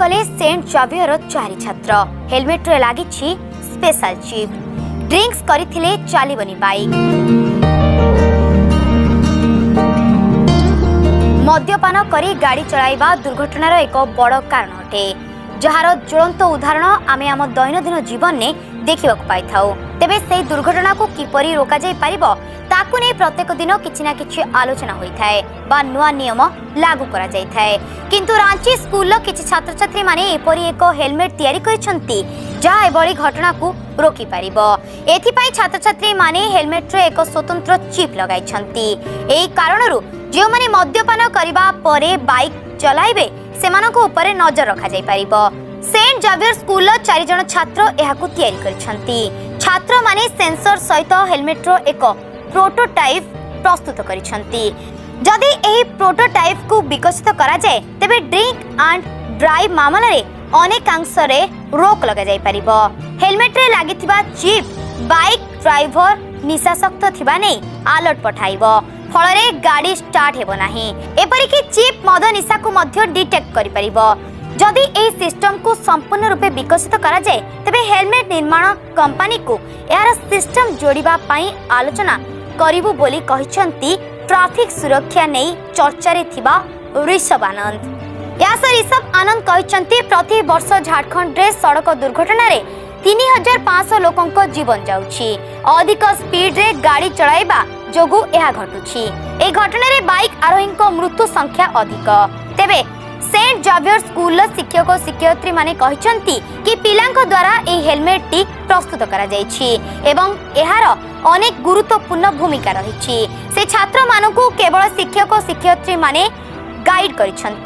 କଲେ Saint Xavier ଚାରି ଛାତ୍ର। ହେଲମେଟରେ ଲାଗିଛି ସ୍ପେଶାଲ ଚିପ୍। ଡ୍ରିଙ୍କସ୍ କରିଥିଲେ ଚାଲିବନି ବାଇକ୍। ମଦ୍ୟପାନ କରି ଗାଡ଼ି ଚଳାଇବା ଦୁର୍ଘଟଣାର ଏକ ବଡ଼ କାରଣ ଅଟେ, ଯାହାର ଜ୍ୱଳନ୍ତ ଉଦାହରଣ ଆମେ ଆମ ଦୈନନ୍ଦିନ ଜୀବନରେ ଦେଖିବାକୁ ପାଇଥାଉ। ତେବେ ସେହି ଦୁର୍ଘଟଣାକୁ କିପରି ରୋକାଯାଇ ପାରିବ, ତାକୁ ନେଇ ପ୍ରତ୍ୟେକ ଦିନ କିଛି ନା କିଛି ଆଲୋଚନା ହୋଇଥାଏ ବା ନୂଆ ନିୟମ ଲାଗୁ କରାଯାଇଥାଏ। କିନ୍ତୁ ରାଞ୍ଚି ସ୍କୁଲର କିଛି ଛାତ୍ରଛାତ୍ରୀମାନେ ଏପରି ଏକ ହେଲମେଟ୍ ତିଆରି କରିଛନ୍ତି, ଯାହା ଏଭଳି ଘଟଣାକୁ ରୋକିପାରିବ। ଏଥିପାଇଁ ଛାତ୍ରଛାତ୍ରୀମାନେ ହେଲମେଟ୍ରେ ଏକ ସ୍ୱତନ୍ତ୍ର ଚିପ୍ ଲଗାଇଛନ୍ତି। ଏହି କାରଣରୁ ଯେଉଁମାନେ ମଦ୍ୟପାନ କରିବା ପରେ ବାଇକ୍ ଚଲାଇବେ, ସେମାନଙ୍କ ଉପରେ ନଜର ରଖାଯାଇପାରିବ। ସେଣ୍ଟ ଜାଭିୟର ସ୍କୁଲର ଚାରିଜଣ ଛାତ୍ର ଏହାକୁ ତିଆରି କରିଛନ୍ତି। ଛାତ୍ରମାନେ ସେନ୍ସର ସହିତ ହେଲମେଟ୍ର ଏକ ପ୍ରୋଟୋଟାଇପ୍ ପ୍ରସ୍ତୁତ କରିଛନ୍ତି। ଯଦି ଏହି ପ୍ରୋଟୋଟାଇପ୍କୁ ବିକଶିତ କରାଯାଏ, ତେବେ ଡ୍ରିଙ୍କ ଆଣ୍ଡ ଡ୍ରାଇଭ୍ ମାମଲାରେ ଅନେକାଂଶରେ ରୋକ ଲଗାଯାଇପାରିବ। ହେଲମେଟ୍ରେ ଲାଗିଥିବା ଚିପ୍ ବାଇକ୍ ଡ୍ରାଇଭର ନିଶାସକ୍ତ ଥିବା ନେଇ ଆଲର୍ଟ ପଠାଇବ, ଫଳରେ ଗାଡ଼ି ଷ୍ଟାର୍ଟ ହେବ ନାହିଁ। ଏପରିକି ଚିପ୍ ମଦ ନିଶାକୁ ମଧ୍ୟ ଡିଟେକ୍ଟ କରିପାରିବ। ଯଦି ଏହି ସିଷ୍ଟମକୁ ସମ୍ପୂର୍ଣ୍ଣ ରୂପେ ବିକଶିତ କରାଯାଏ, ତେବେ ହେଲମେଟ୍ ନିର୍ମାଣ କମ୍ପାନୀକୁ ଏହାର ସିଷ୍ଟମ ଯୋଡ଼ିବା ପାଇଁ ଆଲୋଚନା କରିବୁ ବୋଲି କହିଛନ୍ତି ଟ୍ରାଫିକ୍ ସୁରକ୍ଷା ନେଇ ଚର୍ଚ୍ଚାରେ ଥିବା ଋଷଭ ଆନନ୍ଦ। ଏହା ସହ ଋଷଭ ଆନନ୍ଦ କହିଛନ୍ତି, ପ୍ରତିବର୍ଷ ଝାଡ଼ଖଣ୍ଡରେ ସଡ଼କ ଦୁର୍ଘଟଣାରେ 3500 ଲୋକଙ୍କ ଜୀବନ ଯାଉଛି। ଅଧିକ ସ୍ପିଡରେ ଗାଡ଼ି ଚଳାଇବା ଯୋଗୁଁ ଏହା ଘଟୁଛି। ଏହି ଘଟଣାରେ ବାଇକ୍ ଆରୋହୀଙ୍କ ମୃତ୍ୟୁ ସଂଖ୍ୟା ଅଧିକ। ତେବେ ସେଣ୍ଟ ଜାଭିୟର ସ୍କୁଲର ଶିକ୍ଷକ ଶିକ୍ଷୟିତ୍ରୀମାନେ କହିଛନ୍ତି କି ପିଲାଙ୍କ ଦ୍ୱାରା ଏହି ହେଲମେଟଟି ପ୍ରସ୍ତୁତ କରାଯାଇଛି ଏବଂ ଏହାର ଅନେକ ଗୁରୁତ୍ୱପୂର୍ଣ୍ଣ ଭୂମିକା ରହିଛି। ସେ ଛାତ୍ରମାନଙ୍କୁ କେବଳ ଶିକ୍ଷକ ଶିକ୍ଷୟିତ୍ରୀମାନେ ଗାଇଡ୍ କରିଛନ୍ତି।